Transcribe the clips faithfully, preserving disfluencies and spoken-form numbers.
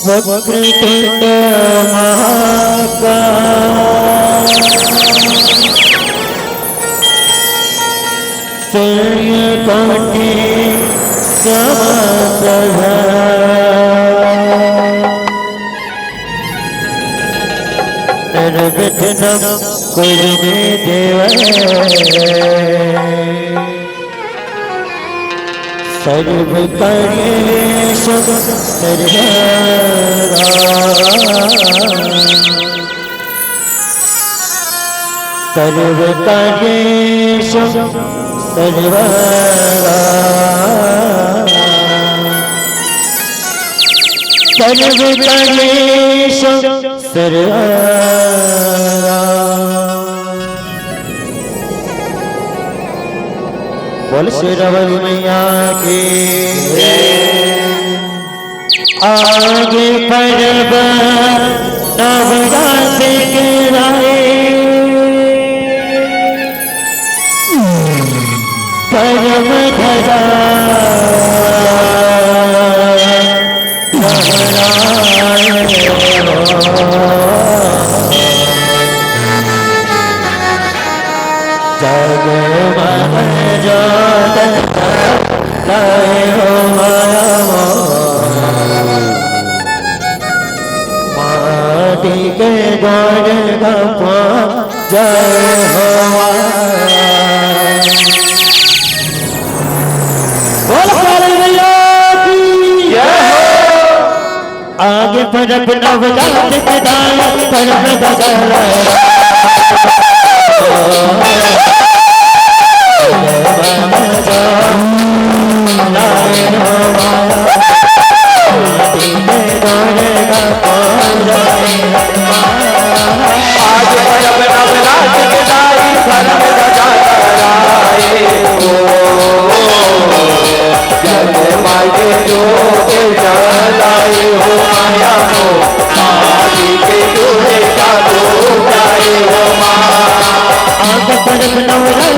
वक्रतुंड महाकाय, सूर्यकोटि समप्रभ, निर्विघ्नं कुरु मे देव। सर्वकार्येषु सर्वदा, सर्वकार्येषु सर्वदा, सर्वकार्येषु सर्वदा। बोल शेरावाली मैया की। आगे परब नवरात्र के राय, परम धजा लहराए हो। जगमग ज्योत जलाए हो माया मोर। माटी के गोड़ गपा जय हो। बोल काली मैया की जय हो। आगे परब नवरात्र के दाई, परब बदल। आज परब नवरात्र के दाई, परब बदल। जगमग ज्योत जलाए हो माया मोर, माटी के चूल्हे का धूप जाए हो माँ। आगे परब नवरात्र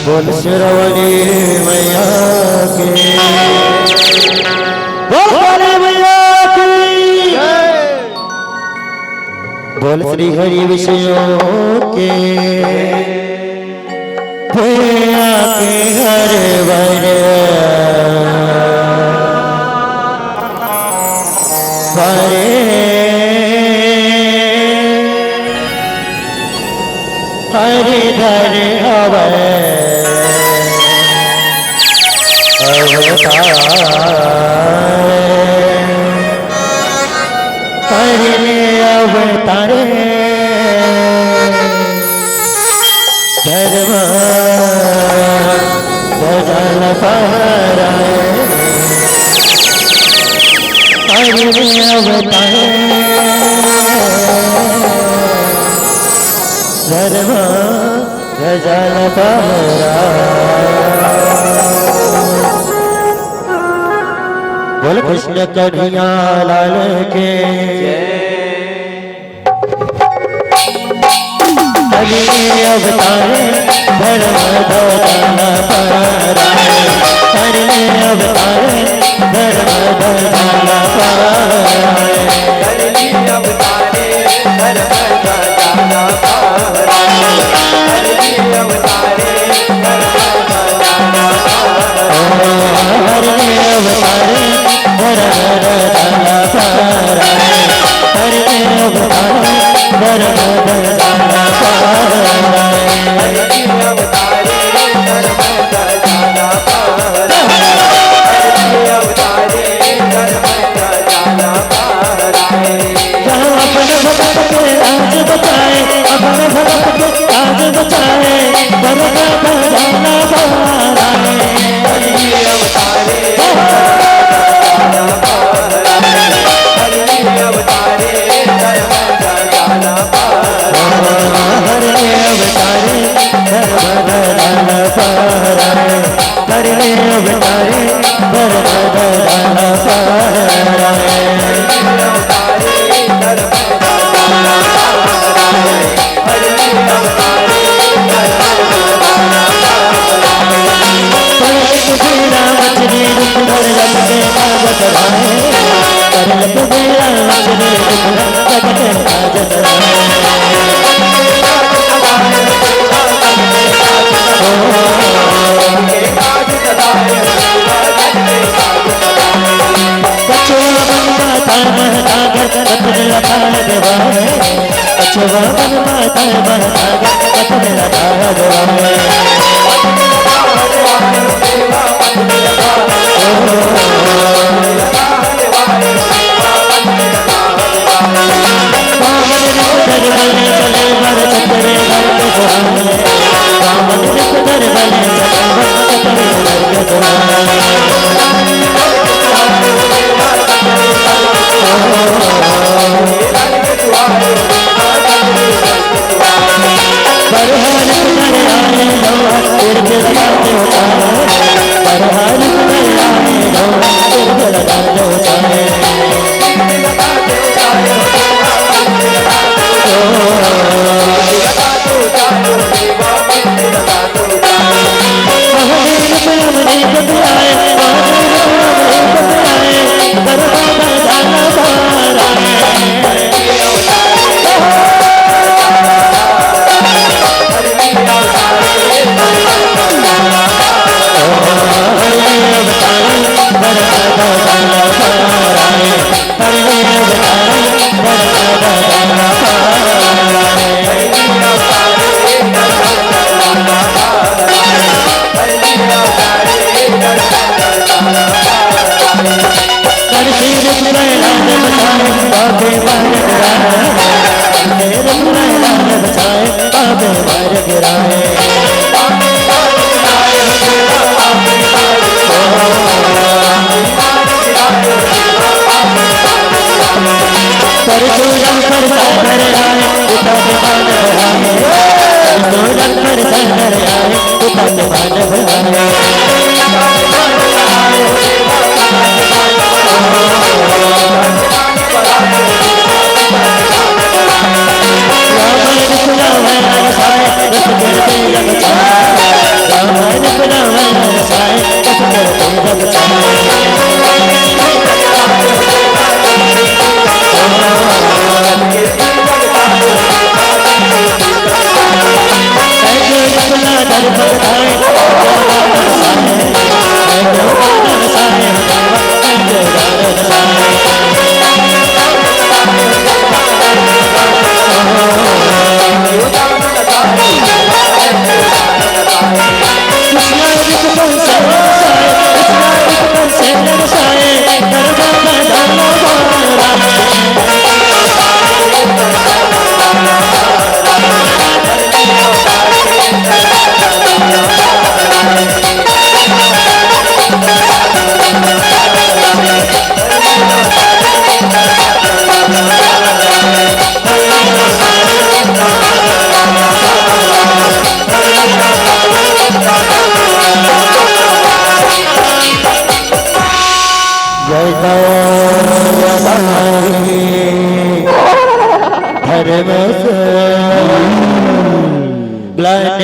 बोल शेरावाली मैया की। बोल श्री हरि विष्णु के भैया के हर बर हरे हरि धर हवै अवतार। हरि अवतार धर्म ध्वजा ल फहराए। हरि अवतार धर्म ध्वजा ल फहराए। बोल कृष्ण कन्हैया लाल के। हरि अवतार धर्म ध्वजा ल फहराए। हरि अवतार धर्म ध्वजा ल फहराए। हरि अवतारे धर्म ध्वजा ल फहराए। हरि अवतारे धर्म ध्वजा ल फहराए। हरि अवतारे धर्म ध्वजा ल फहराए। हरि अवतारे धर्म ध्वजा ल फहराए। हरि अवतारे धर्म ध्वजा ल फहराए। हरि अवतारे धर्म ध्वजा ल फहराए। जहाँ अपन भगत के लाज बचाए, अपन भगत के लाज बचाए, धर्म ध्वजा ल फहराए। हरि अवतारे धर्म ध्वजा ल फहराए। हरि अवतारे धर्म ध्वजा ल फहराए। हरि अवतारे धर्म ध्वजा ल फहराए। हरि अवतारे धर्म ध्वजा ल फहराए। परलप बेरा मछली दुख भर जग के काज सधाए। परलप बेरा मछली दुख भर जग के काज सधाए। कछुआ बन माता महतागर कतन लतार देवाए। कछुआ बन माता महतागर कतन लतार देवाए। परशुराम परसा भर आए, उठा के बाण बढ़ाए। परशुराम परसा भर आए, उठा के बाण बढ़ाए। रावण रुसलावै रसाए, रस करते जग छाए। रावण रुसलावै रसाए, रस करते जग छाए।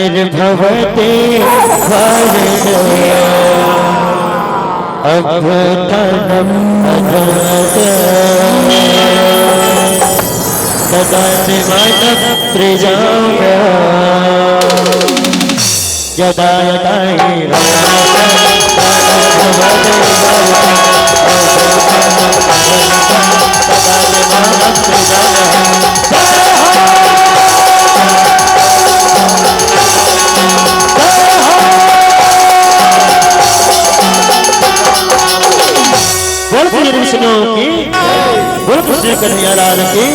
भवते वरदो अभ्युत्थानम् अधर्मतः। तदात्मानं सृजाम्यहम्। यदा यदा हि बोल श्री विष्णु की, बोल कृष्ण कन्हैया लाल की।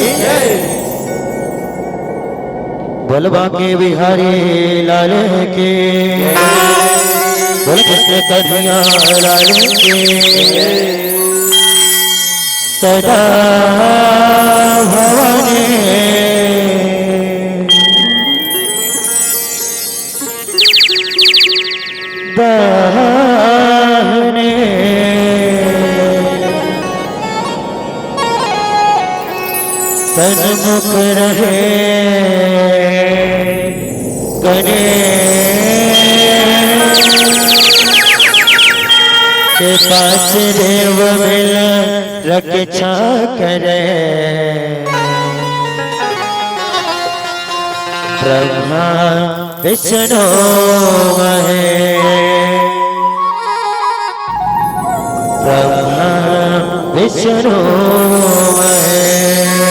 बोल बांके बिहारी लाल की, बोल कृष्ण कन्हैया लाल की। सदा भवानी दाहिने सन्मुख रहे गणेश। के पांच देव मिल रक्षा करे। ब्रह्मा विष्णु महेश, ब्रह्मा विष्णु महेश,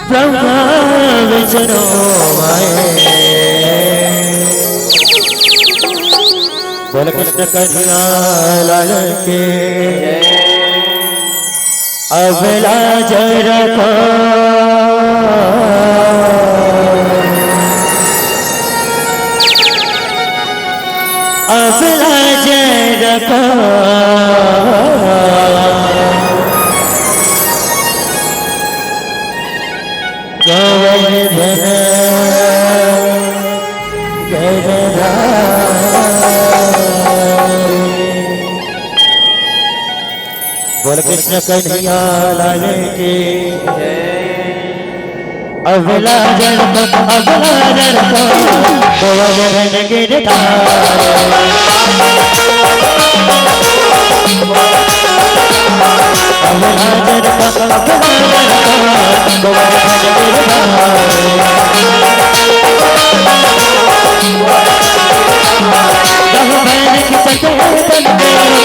ब्रह्मा विष्णु महेश। बोल कृष्ण कन्हैया लाल की। अब लाज रखो, अब लाज रखो। गोवर्धन गिरधारी। बोल कृष्ण कन्हैया लाल की। अबला जन, अबला जन को गोवर्धन गिरधारी। अबला जन को, अबला जन को गोवर्धन गिरधारी।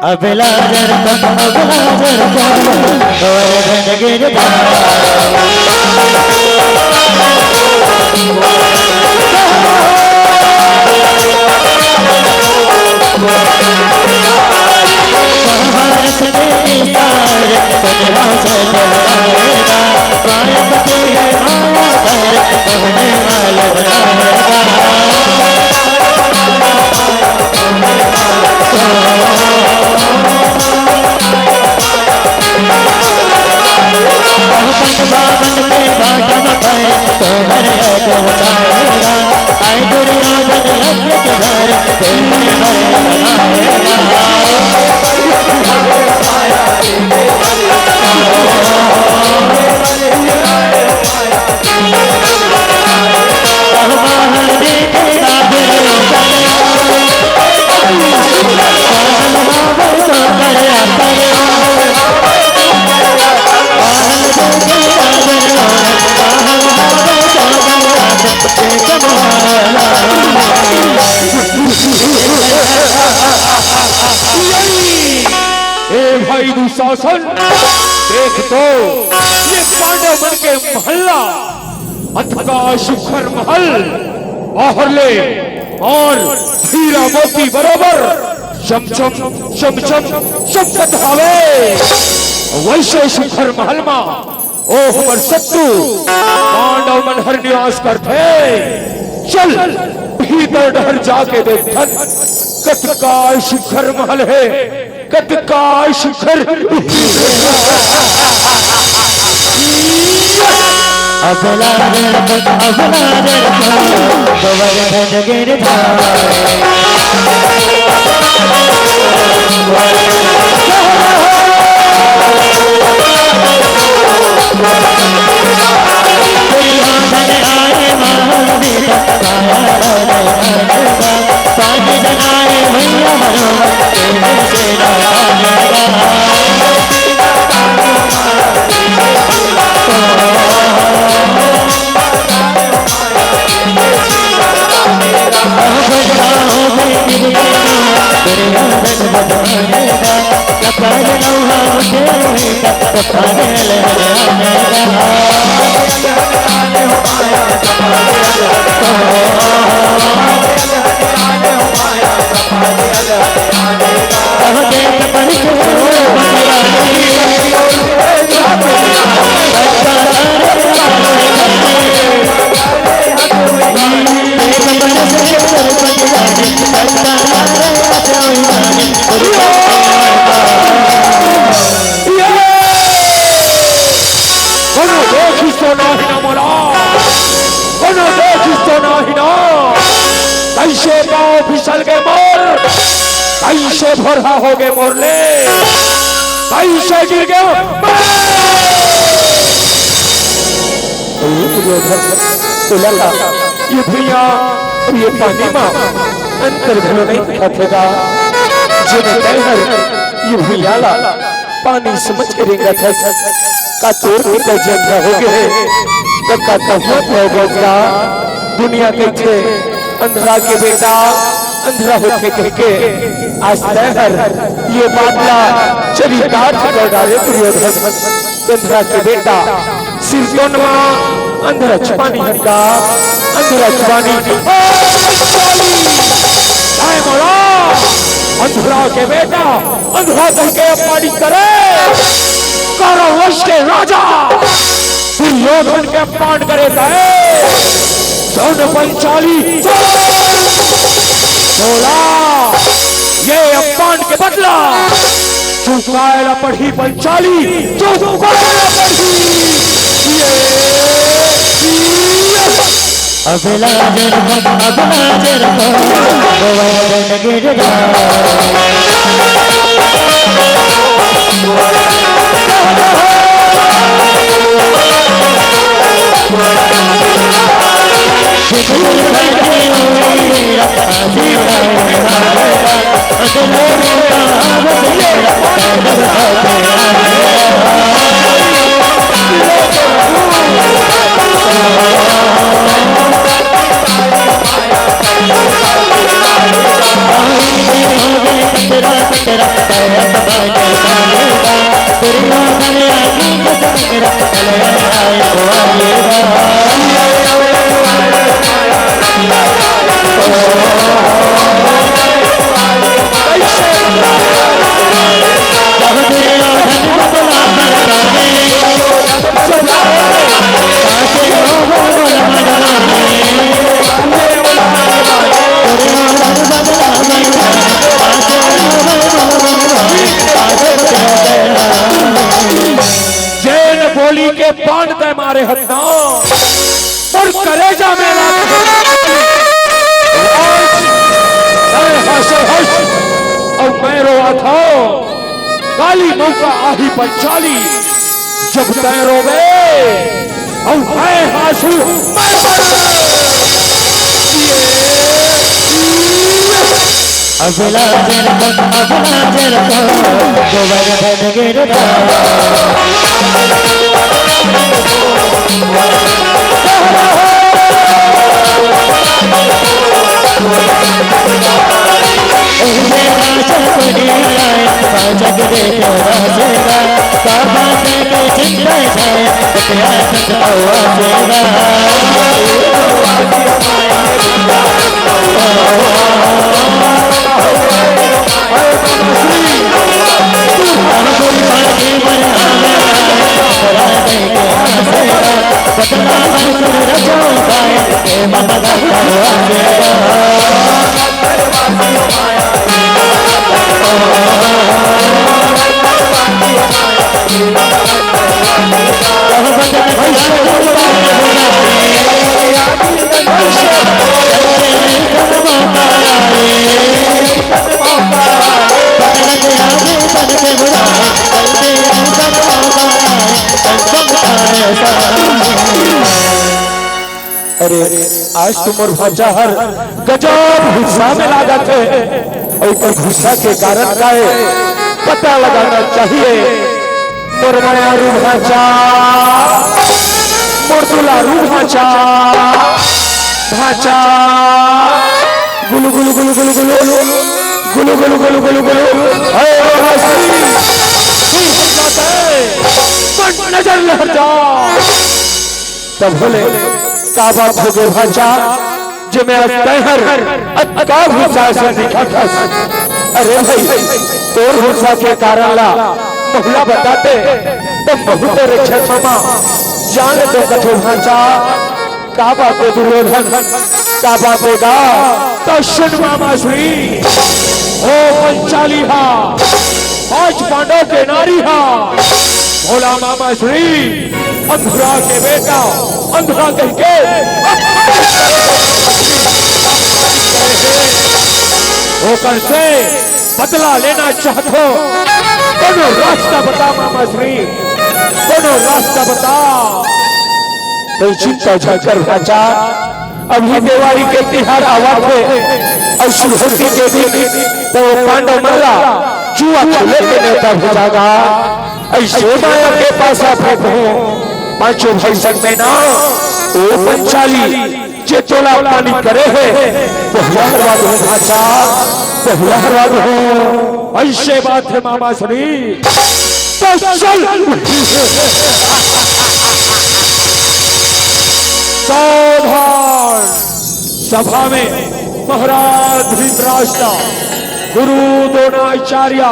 अबला जर को, अबला जर को, गोवर्धन गिरधारी। ए भाई दुशासन, देख तो, ये पांडव मन के महल्ला, अतका सुघर महल, बाहर ले और हीरा मोती बरोबर, चमचम, चमचम, चमकत हावे। वैसे सुघर महल मा ओ हमर शत्रु पांडव मन हर निवास करथे। चल, भीतर डहर जाके देखथन, कतका सुघर महल हे, कतका सुघर। अबला रे, अबला रे, गोवर्धन गिरधारी। कोनो देखिस तो नाही ना मोला, कोनो देखिस तो नाही ना। कइसे पाँव फिसल गे मोर, कइसे भोरहा हो गे मोर ले, कइसे गिर गे मैं। अरे दुर्योधन, तोला का ये भुइयां अउ ये पानी मा अंतर घलो नइ दिखत हे गा। जेन तैं हर ये भुइयां ला पानी समझ के रेंगत हस, का तोर पिता जी अंधा हो गे हे, त का तहूं अंधा हो गे हस का? दुनिया कहिथे अंधरा के बेटा अंधरा होथे कहिके, आज तैं हर ये बात ला चरितार्थ कर डारे दुर्योधन। अंधरा के बेटा सिरतोन मा अंधरा छुपानी हन का, अंधरा छुपानी। ओ, साली! हाय मोला! अंधरा के बेटा अंधरा कहिके अपमानित करे, कौरव वंश के राजा दुर्योधन के अपमान करे तैं। सुन पंचाली, बोला, ये अपमान के बदला चुकाए ला पड़ही पंचाली, चुकाए ला पड़ही। ये, ये। अबला जरबा, अबला जरबा, गोवर्धन गिरधारी। जेन गोली के बाण तैं मारे हस ना, मोर करेजा में लात हे। आज तैं हंसे हंस अउ मैं रोवत हंव। काली मौका आही पंचाली, जब तैं रोबे अउ मैं हाँसहूं, मैं बरसहूं। अबला जरबा, अबला जरबा, गोवर्धन गिरधारी। आज तो मोर भांचा हर गजब गुस्सा में लागत हे, अउ एकर गुस्सा के कारण का हे, पता लगाना चाहिए। मोर मयारू भांचा, मोर दुलारू भांचा, भांचा, गुलु गुलु गुलु गुलु गुलु, गुलु गुलु गुलु गुलु गुलु, हे भांचा, तू हट जाते, नजर लहर जा। तब बोले, का बात होगे भांचा, जे मैं आज तैं हर अतका गुस्सा से दिखत हस? अरे भाई, तोर गुस्सा के कारण ला मोला बताते, त महूं तोर इच्छा मामा जान लेतेंव कथों भांचा। का बात हे दुर्योधन, का बात हे गा? त सुन मामा श्री, ओ पंचाली हा, आज पांडव के नारी हा, भोला मामा श्री, अंधरा के बेटा, अंधरा कहिके। ओकर से बदला लेना चाहत हों, कोनो रास्ता बता मामा श्री, कोनो रास्ता बता। तैं चिंता झन कर भांचा, अभी देवारी के तिहार आवत हे, अउ सुरहुती के दिन त ओ पांडव मन ला जुआ खेले के नेवता भेजा गा। अइसे माया के पासा फेंकहूं, पांचों भाई संग में ना, ओ पंचाली, जे तोला अपमानित करे हे, बहुला हरवा दूं भांचा, बहुला हरवा दूं। अइसे बात हे मामा श्री, त चल। सावधान! सभा में महाराज धृतराष्ट्र, गुरु द्रोणाचार्य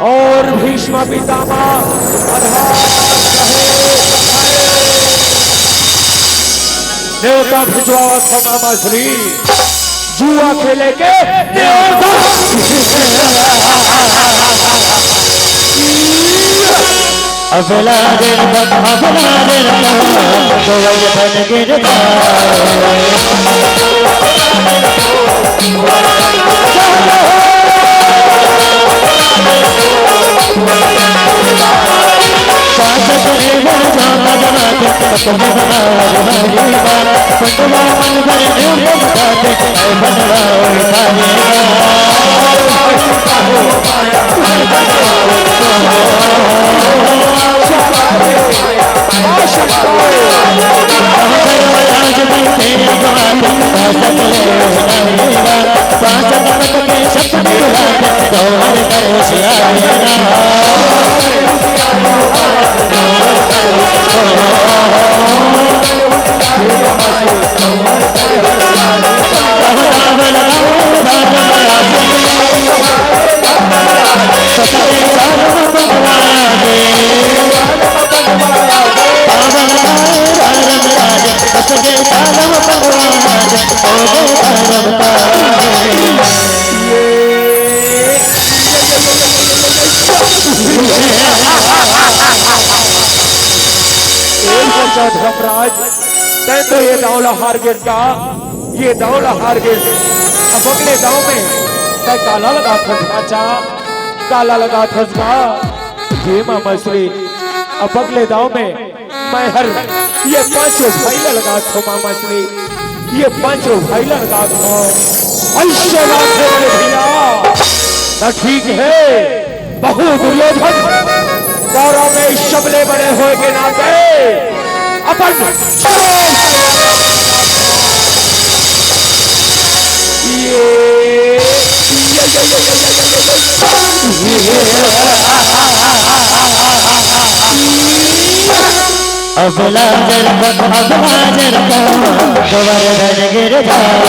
अउ भीष्म पितामह, आधार रहे, नेवता भिजवावत हों मामा श्री। जुआ खेले के नेवता। अबला दिन बक, अबला दिन बक, तो वही बन गिरता। ए पंचा धर्मराज, तैं तो ये दाव ला हार गेस गा, ये दाव ला हार गेस। अब अगले दाव में तैं काला लगाथस भांचा, काला लगाथस गा। हे मामा श्री, अब अगले दाव में मैं हर ये पांचों भाई ला लगाथों मामा श्री, ये पांचों भाई ला लगाथों। अइसे बात हे बड़े भैया, त ठीक हे। बहु दुर्योधन, कौरव में सबले बड़े होय के नाते अपन ये, ये, ये, अबला जरबत, अबला जरबत, गोवर्धन गिरधारी।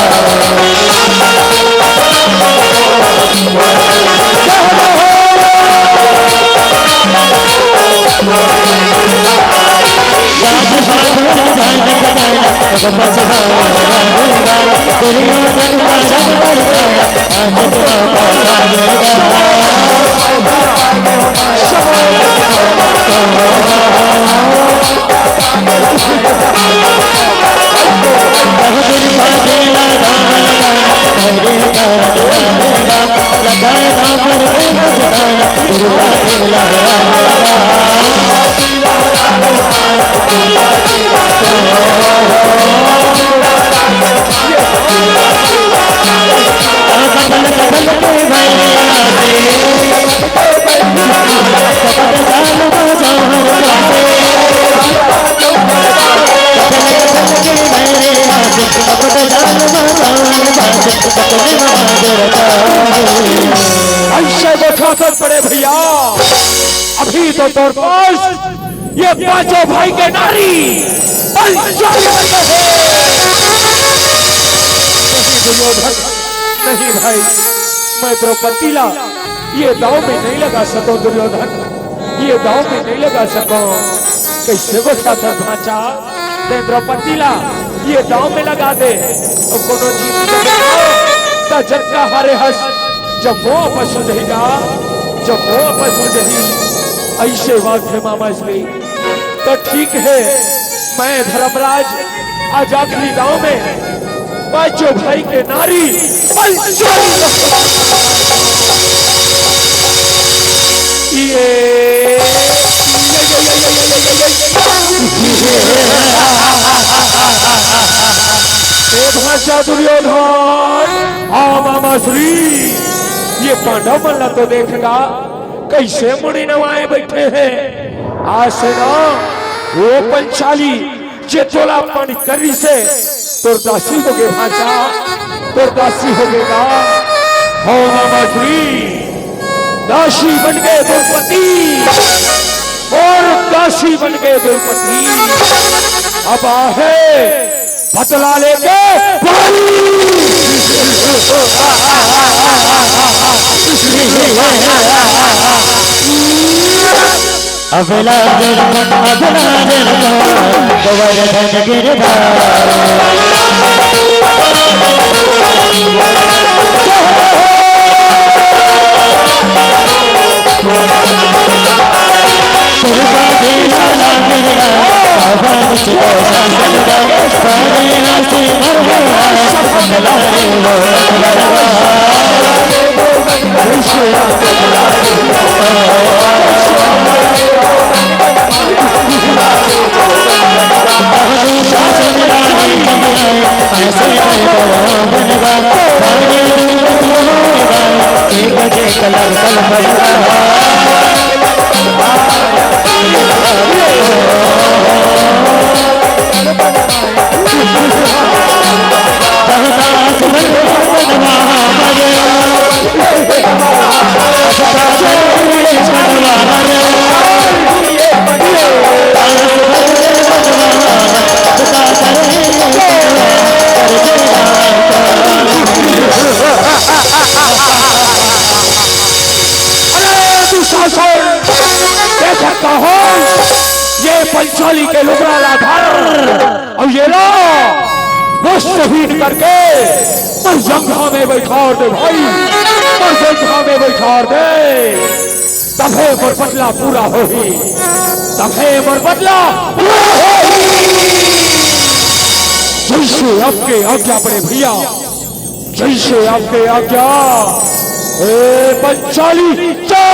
ऐसे गोठा कर पड़े भैया, अभी तो तोर पास ये पांचों भाई के नारी पंचाली बन गए हैं। नहीं दुर्योधन, नहीं भाई, मैं द्रौपदी ला ये दांव में नहीं लगा सको दुर्योधन, ये दांव में नहीं लगा सको। कैसे गोठा कर भांचा, ते द्रौपदी ला ये दांव में लगा दे, अउ कोनो जीत जबे ना, त जतका हारे हस, जब वो आपस हो जाएगा, जब वो आपस हो जाएगी, ऐसे बात है मामा श्री। तो ठीक है, मैं धर्मराज आज आखिरी दांव में पांचों भाई के नारी पंचाली ये, ये, ये, ये, ये, ये, ये, ये, ये, ये। ए भांचा दुर्योधन, हाँ मामा श्री, ये पांडव मन ला तो देखगा, कैसे मुड़ी नवाए बैठे हैं। आज से ना वो पंचाली जे तोला अपमानित करिस हे, तोर दासी होगे भांचा, तोर दासी होगे गा। हो मामा श्री, दासी बन गए द्रौपदी, और दासी बन गए द्रौपदी। अब आहे बदला लेके भाई। अबला जन्म, अबला जन्म, गोवर्धन गिरधारी। अरे दुशासन, देख कहो, ये पंचाली के लुगड़ा ला धर, अउ ये ला वो शहीद करके मोर जंघा में बैठार दे भाई, मोर जंघा में बैठार दे, तभे मोर बदला पूरा होही, तभे मोर बदला पूरा होही। जैसे आपके आज्ञा बड़े भैया, जैसे आपके आज्ञा। ए पंचाली चल।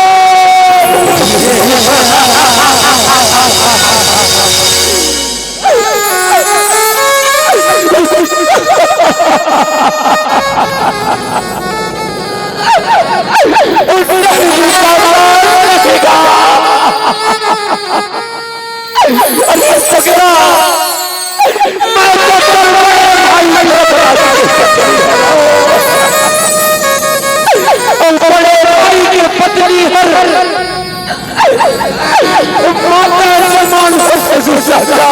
अरे सगरा, मैं तो तेरे भाई, बड़े भाई की पत्नी हर माता समान हो ससुर चाचा।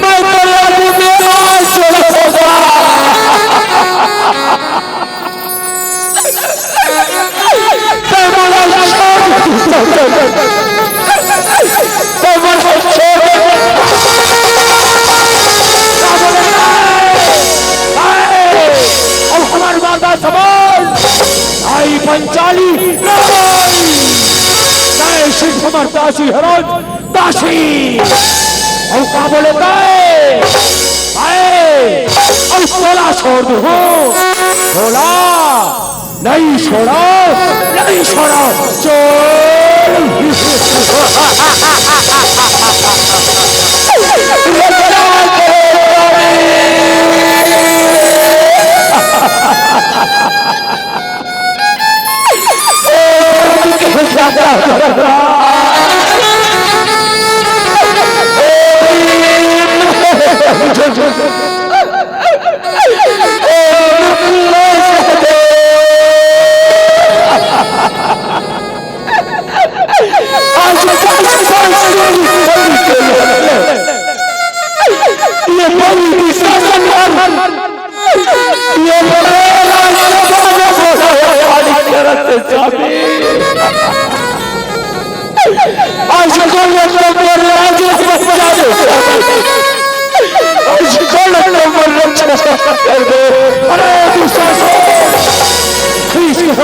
मैं तो राजू में आज छोड़ा होगा। तै मोला छोड़, तै मोला छोड़। अब हमर माता समान, आई पंचाली, नहीं। तै सिर्फ हमर दासी हरन, दासी। अउ का बोले तै? आए, अउ तोला छोड़ दूँ, तोला नहीं छोड़ा, नहीं छोड़ा, चोर।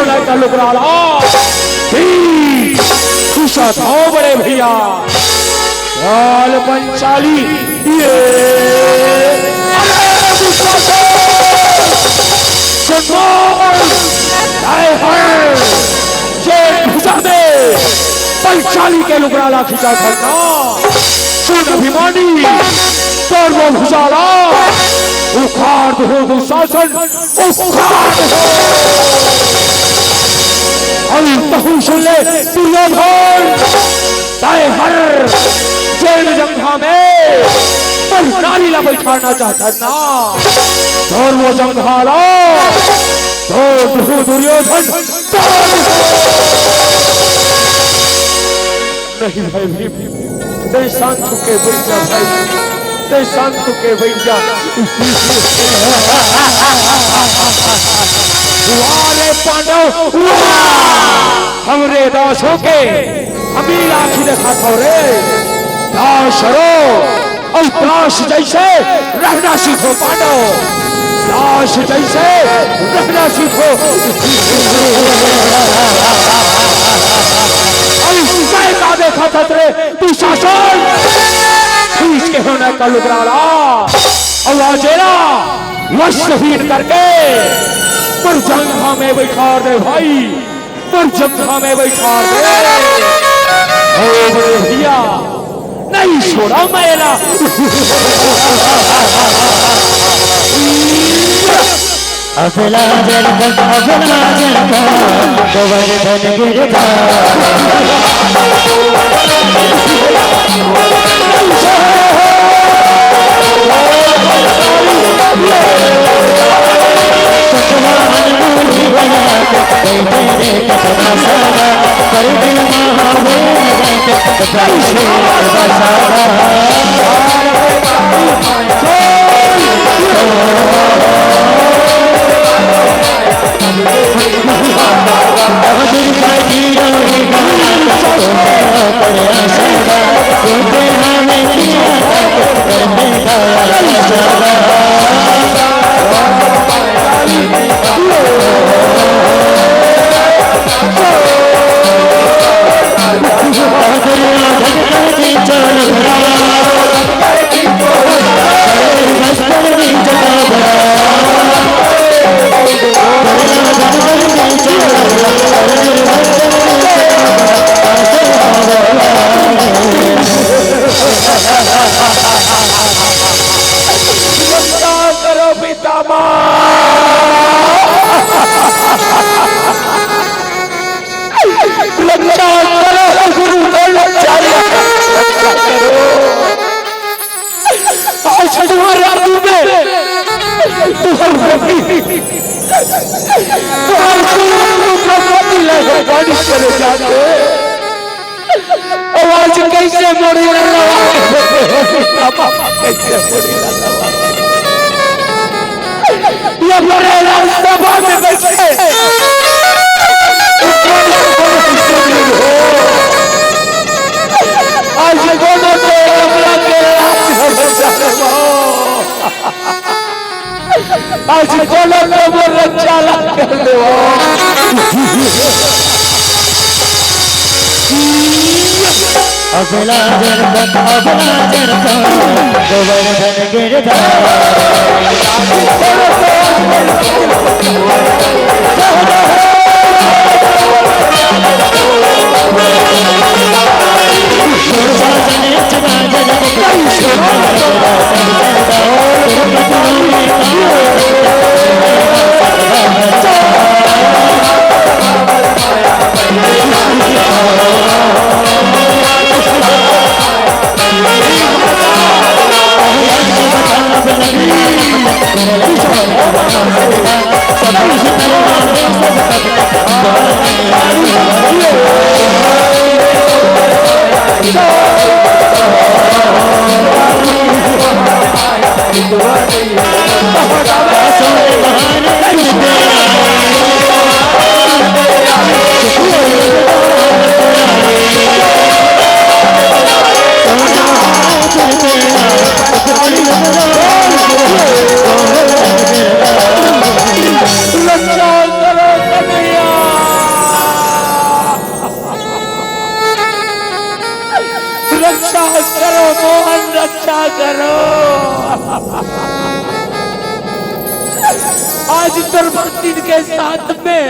का लुकराला। ठीक, खुशा था बड़े भैया। लाल पंचाली, ये। अरे दुशासन! सुनो! आए हाय! ये भुजा में पंचाली के लुकराला खींचा था ना। सुन अभिमानी, तोर वो भुजाला उखाड़ दो दुशासन। उखाड़ दो। अभी तहु सुन ले दुर्योधन, तय हर जेल जंघा में पर नारी ला बैठाना चाहता ना। तोर वो जंघाला, तोर दु-, दुर्योधन, तोर नहीं भाई भीम, तय शांत होके बैठ जा भाई, तय शांत होके बैठ जा। वाह रे पांडव, वाह! हमरे दासों के अमीर आंखी देखा थो रे। दास रो, अउ दास जैसे रहना सीखो पांडव, दास जैसे रहना सीखो। अउ जय का देखा था रे दुशासन, खींच के होना का लुकराला, अउ आजेला वस्त्रहीन करके पर जंघा में बैठा दे भाई। पर जब हमें बैठा दे, ओ बड़े भैया, नहीं छोड़ा मैं एला। अबला जन, अबला जन, गोवर्धन गिरधारी। रक्षा करो गुरु, रक्षा करो। आज तुम्हारे आगू में तुम्हारे तुम्हारे गुरु को प्रपत्ति लगा गाड़ी चले जाते। आवाज कैसे मोड़ी लगा, कैसे मोड़ी लगा। ये बड़े राजसभा में बैठे आज कोनो तो हमला के राज हो जाए। आज कोनो तो मोर रक्षा ला कर देवो। अबला जन, अबला जन, गोवर्धन गिरधारी। करो मोहन, रक्षा करो। आज तोर भक्तिन के साथ में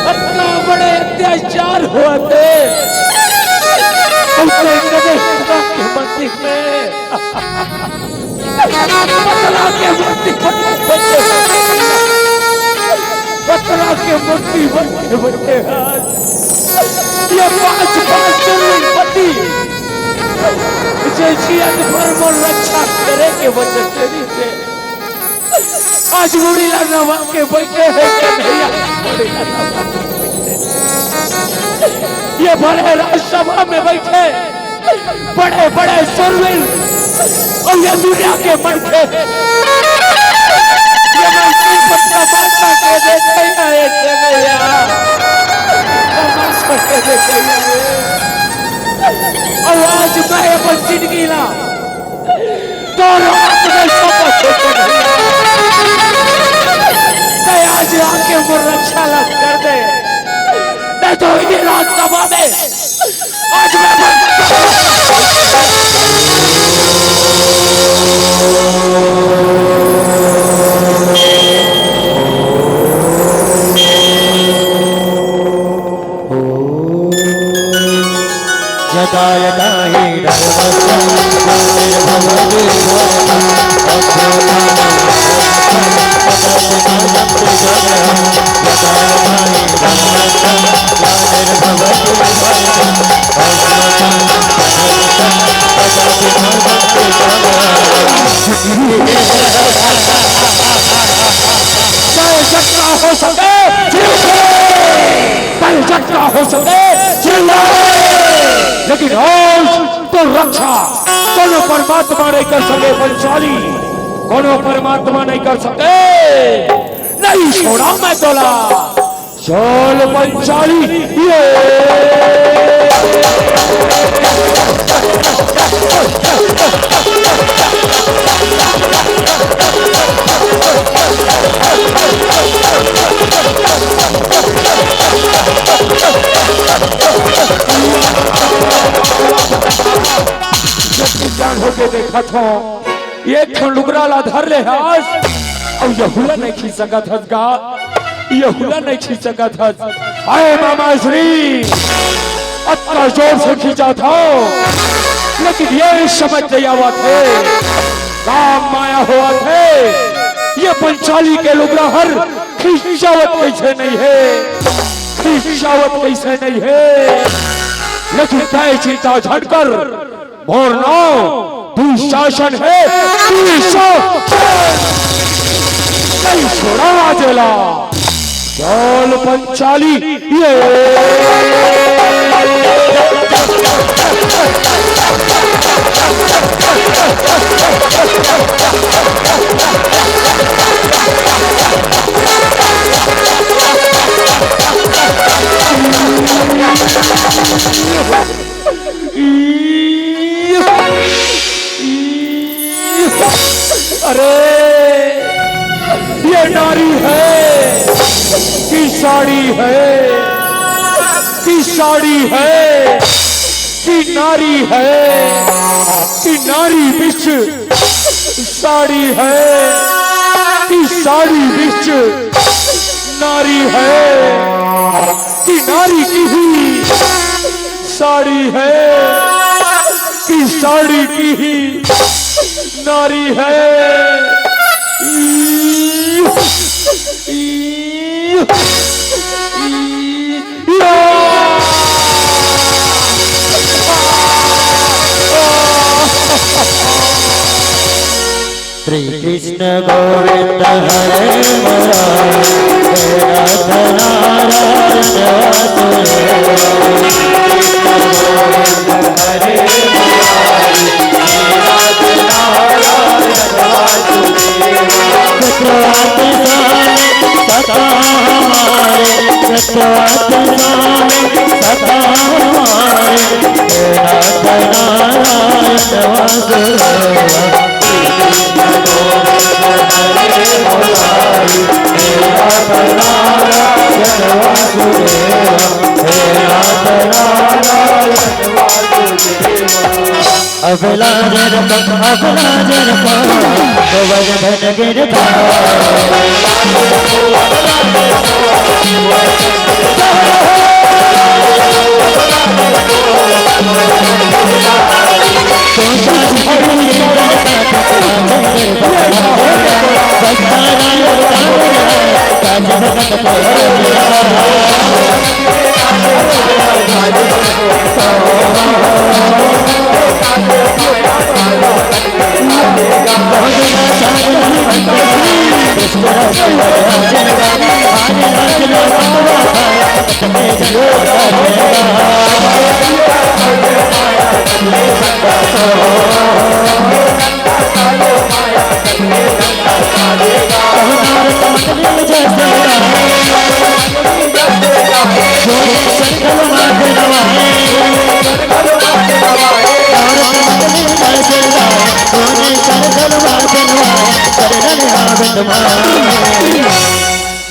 अतना बड़े अत्याचार होवत हे। अइसे कदे के मंदिर में पतला के मूर्ति बन के बइठे, पतला के मूर्ति बन के बइठे हे। ये पांच पांच दुर्योधन पति, जे जियत भर मोर रक्षा करे के वचन देरी से, आज मुड़ी ला नवा के बइठे हे कन्हैया, मुड़ी ला नवा के बइठे। ये भरे राजसभा में बइठे बड़े बड़े सुरवीर अउ ये दुनिया के मनखे, ये मनखे पर तमाशा के देखे हे कन्हैया, तमाशा के देखे हे। अउ आज मैं अपन जिंदगी ला तोर हाथ में समर्पित करत हंव। तैं आज आके मोर रक्षा ला कर दे, नहीं तो ये राजसभा में आज मैं मर यदा यदा हि धर्मस्य ग्लानिर्भवति भारत, अभ्युत्थानमधर्मस्य तदात्मानमभ्युदय। यदा यदा हि धर्मस्य ग्लानिर्भवति भारत, अभ्युत्थानमधर्मस्य तदात्मानमभ्युदय। चाहे जितना हो सके, चाहे जितना हो सके, चिल्लाए। लेकिन आज तोर रक्षा कोनो परमात्मा नहीं कर सके पंचाली, कोनो परमात्मा नहीं कर सके। नहीं छोड़ा मैं तोला, चल पंचाली। ये जान होके देखत हंव, एक ठन लुगरा ला धर ले हस, अउ यहू ला नहीं खींच सकत हस गा, यहू ला नहीं खींच सकत हस। अरे मामा श्री, अतना जोर से खींचत हंव, लेकिन ये समझ नहीं आवत हे, का माया होवत हे, ये पंचाली के लुगरा हर खींचावत कइसे नहीं हे, खींचावत कइसे नहीं हे। लेकिन तैं चिंता झन कर, मोर नांव दुशासन हे, दुशासन। नहीं छोड़ा जेला। चल पंचाली, ये। अरे, ये नारी है कि साड़ी है, कि साड़ी है, कि नारी है, कि नारी बिच साड़ी है, कि साड़ी बिच नारी है, कि नारी की ही साड़ी है, कि साड़ी की ही नारी है। ई, ई, ई, या। श्री कृष्ण गोविंद हरे मुरारी, हे नाथ नारायण वासुदेव। श्री कृष्ण गोविंद हरे मुरारी, हे नाथ नारायण वासुदेव। सुखवात स्वामी सदा हमारे, सुखवात स्वामी सदा हमारे, हे नाथ नारायण वासुदेव। अबला जरपा, अबला जरपा, गोवर्धन गिरधारी।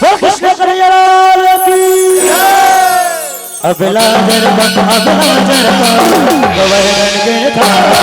बोल कृष्ण कन्हैया लाल की। अबला जरपा, अबला जरपा, गोवर्धन गिरधारी।